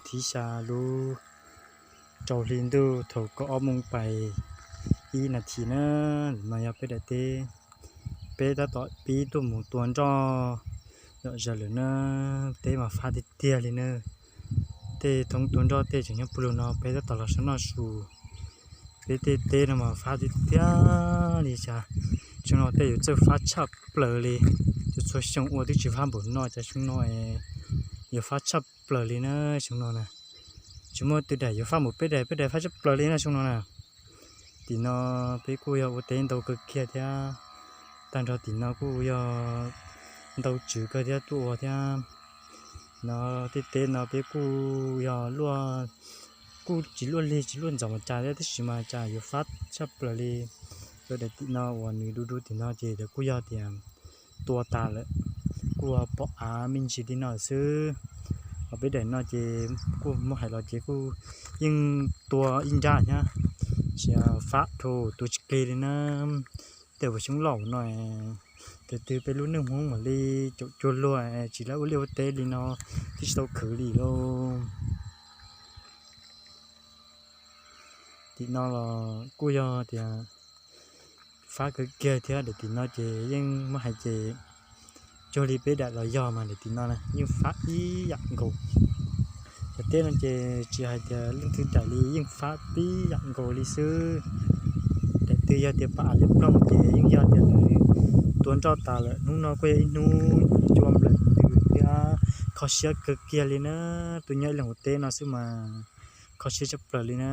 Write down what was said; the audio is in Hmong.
thib xya lub rau hli ntuj thaum kaum ob moos pais ib nas this na. No yog peb daim teb, peb tab tom pib tuaj mus tua nroj zom zaws lawm na. Teb mas fab tiag tiag li na. Tej thoob tua nroj tej tseem nyob puag lug no, peb tab tom los saum no su. Peb tej teb no mas fab tiag tiag li cas. Xyoo no tej yuav txawj fab tshaj plaws li. Txhua txhua xyoo ua twb tsis fab npaum no, cas xyoo no yuav fab tshaj plaws li na. Xyoo no na, tsis muaj twg daim yuav fab npaum peb daim, peb daim fab tshaj plaws li na xyoo no na. Tim no peb kuj yog ua teb ntau kawg kiag thiab. Tag nrho tim no kuj yog ntau tswv kawg thiab tuaj ua thiab. No tej teb no peb kuj yog luaj, kuj tsis luaj lig tsis luaj ntxov mas cas thiab, tab sis mas cas yuav fab tshaj plaws li. Rau daim tim no uas nws du du tim no ces kuj yog tias tua tas lawm, kuj pom av me ntsis li no xwb. Ho peb daim no ces kuj muab hais los ces kuj yeej tua ib nrab thiab, tsis fab dhau, tua tsis plig li na. Tej uas xyoob loj no, tus twg peb lub neej Hmoob mam li caum cuag luag tsis lab ua liaj ua teb li no, twb tsis tau khwv li lauj. Tim no los kuj yog tias fab kawg kiag thiab, daim tim no ces yeej muab hais ces cuag li peb daim los yog mas daim tim no yeej fab ib yam nkaus. Cov teb no ces tsis hais tias leej twg daim li yeej fab tib yam nkaus li xwb. Daim twg yog tias pab av liab ploog ces yeej yog tias lawv tua nroj tas lawm, hnub no kuj yog ib hnub cua nplawm ntws thiab kho siab kawg kiag li na. Tuaj nyob ib leeg hauv teb no xwb mas kho siab tshaj plaws li na.